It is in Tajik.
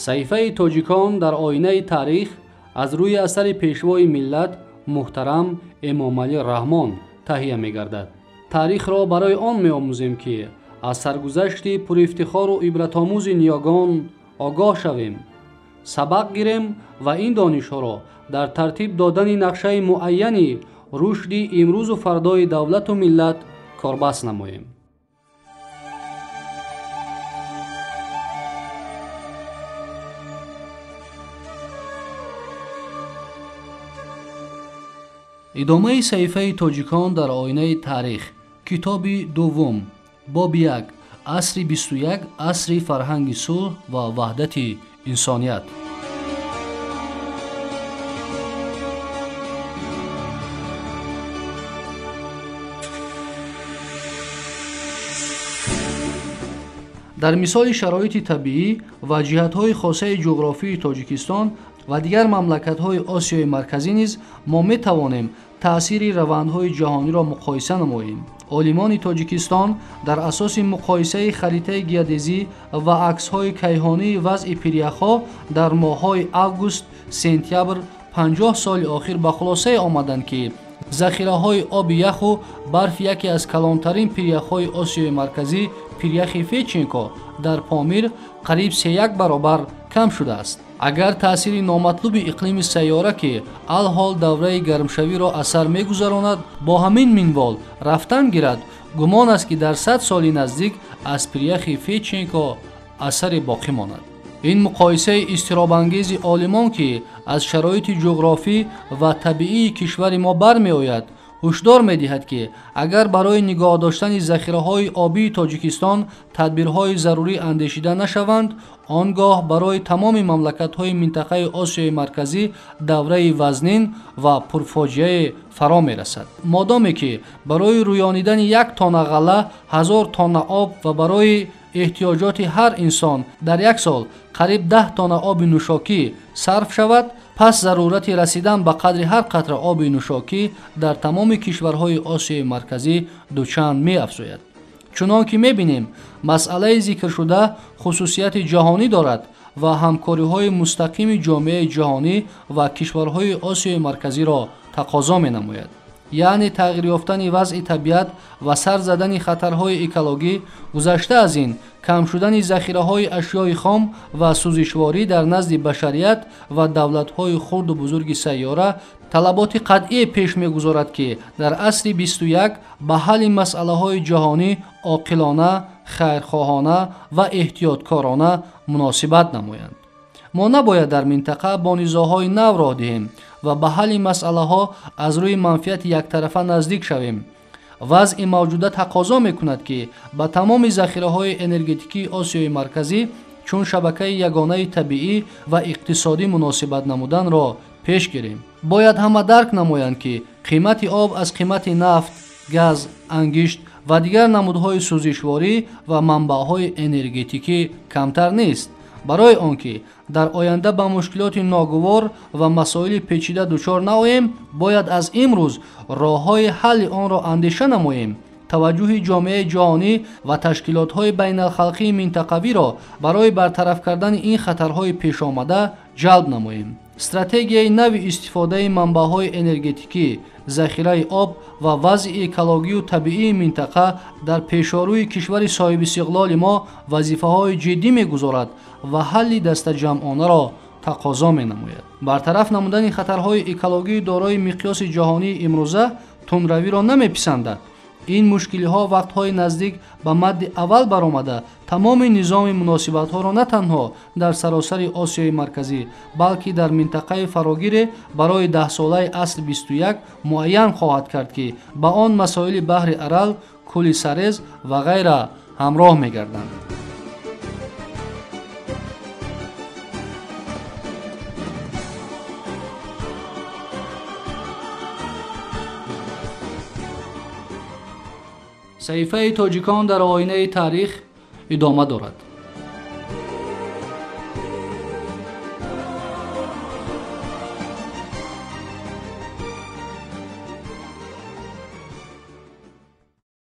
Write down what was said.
Саҳифаи тоҷикон дар оинаи таърих аз рӯи асари пешвои миллат муҳтарам Эмомалӣ Раҳмон таҳия мегардад. Таърихро барои он меомӯзем, ки аз саргузашти пурифтихору ибратомӯзи ниёгон огоҳ шавем, сабақ гирем ва ин донишҳоро дар тартиб додани нақшаи муайяни рушди имрӯзу фардои давлату миллат корбаст намоем. Идомаи саҳифаи тоҷикон дар оинаи таърих, китоби дуввум, боби 1, асри 21, асри фарҳанги сулҳ ва ваҳдати инсоният. Дар мисоли шароити табиӣ ва ҷиҳатҳои хосаи ҷуғрофии Тоҷикистон ва дигар мамлакатҳои Осиёи Марказӣ низ мо метавонем таъсири равандҳои ҷаҳониро муқоиса намоем. Олимони Тоҷикистон дар асоси муқоисаи харитаи геодезӣ ва аксҳои кайҳонии вазъи пиряхҳо дар моҳҳои август, сентябр 50 соли охир ба хулосае омаданд, ки захираҳои оби яху барф яке аз калонтарин пиряхҳои Осиёи Марказӣ, пиряхи Федченко дар Помир қариб 3,1 баробар кам шудааст. Агар таъсири номатлуби иқлими сайёра, ки алҳол давраи гармшавиро асар мегузаронад, бо ҳамин минвол рафтан гирад, гумон аст, ки дар 100 соли наздик аз пиряхи Федченко асаре боқӣ монад. Ин муқоисаи изтиробангези олимон, ки аз шароити ҷуғрофӣ ва табиии кишвари мо бармеояд, ҳушдор медиҳад, ки агар барои нигоҳ доштани захираҳои обии Тоҷикистон тадбирҳои зарурӣ андешида нашаванд, он гоҳ барои тамоми мамлакатҳои минтақаи Осиёи Марказӣ давраи вазнин ва пурфоҷиае фаро мерасад. Модоме ки барои рӯёнидани 1 тонна ғалла 1000 тонна об ва барои эҳтиёҷоти ҳар инсон дар як сол қариб 10 тонна оби нӯшокӣ сарф шавад, пас зарурати расидан ба қадри ҳар қатра оби нӯшокӣ дар тамоми кишварҳои Осиёи Марказӣ дучанд меафзояд. Чунон ки мебинем, масъалаи зикршуда хусусияти ҷаҳонӣ дорад ва ҳамкориҳои мустақими ҷомеаи ҷаҳонӣ ва кишварҳои Осиёи Марказиро тақозо менамояд. Яъне тағйир ёфтани вазъи табиат ва сар задани хатарҳои экологӣ, гузашта аз ин кам шудани захираҳои ашёи хом ва сӯзишворӣ дар назди башарият ва давлатҳои хурду бузурги сайёра талаботи қатъие пеш мегузорад, ки дар асри 21 ба ҳалли масъалаҳои ҷаҳонӣ оқилона, хайрхоҳона ва эҳтиёткорона муносибат намоянд. Мо набояд дар минтақа бо низоъҳои нав роҳ диҳем ва ба ҳалли масъалаҳо аз рӯи манфиати яктарафа наздик шавем. Вазъи мавҷуда тақозо мекунад, ки ба тамоми захираҳои энергетикии Осиёи Марказӣ чун шабакаи ягонаи табиӣ ва иқтисодӣ муносибат намуданро пеш гирем. Бояд ҳама дарк намоянд, ки қимати об аз қимати нафт, газ, ангишт ва дигар намудҳои сӯзишворӣ ва манбаъҳои энергетикӣ камтар нест. Барои он ки дар оянда ба мушкилоти ногувор ва масоили печида дучор наоем, бояд аз имрӯз роҳҳои ҳалли онро андеша намоем. Таваҷҷӯҳи ҷомеаи ҷаҳонӣ ва ташкилотҳои байналхалқии минтақавиро барои бартараф кардани ин хатарҳои пешомада ҷалб намоем. Стратегияи нави истифодаи манбаъҳои энергетикӣ, захираи об ва вазъи экологию табиии минтақа дар пешорӯи кишвари соҳибистиқлоли мо вазифаҳои ҷиддӣ мегузорад ва ҳалли дастаҷамъонаро тақозо менамояд. Бартараф намудани хатарҳои экологии дорои миқёси ҷаҳонии имрӯза тундравиро намеписандад. Ин мушкилиҳо вақтҳои наздик ба мадди аввал баромада тамоми низоми муносибатҳоро на танҳо дар саросари Осиёи Марказӣ, балки дар минтақаи фарогире барои даҳсолаи асри 21 муайян хоҳад кард, ки ба он масоили баҳри Арал, кӯли Сарез ва ғайра ҳамроҳ мегарданд. Саҳифаи тоҷикон дар оинаи таърих идома дорад.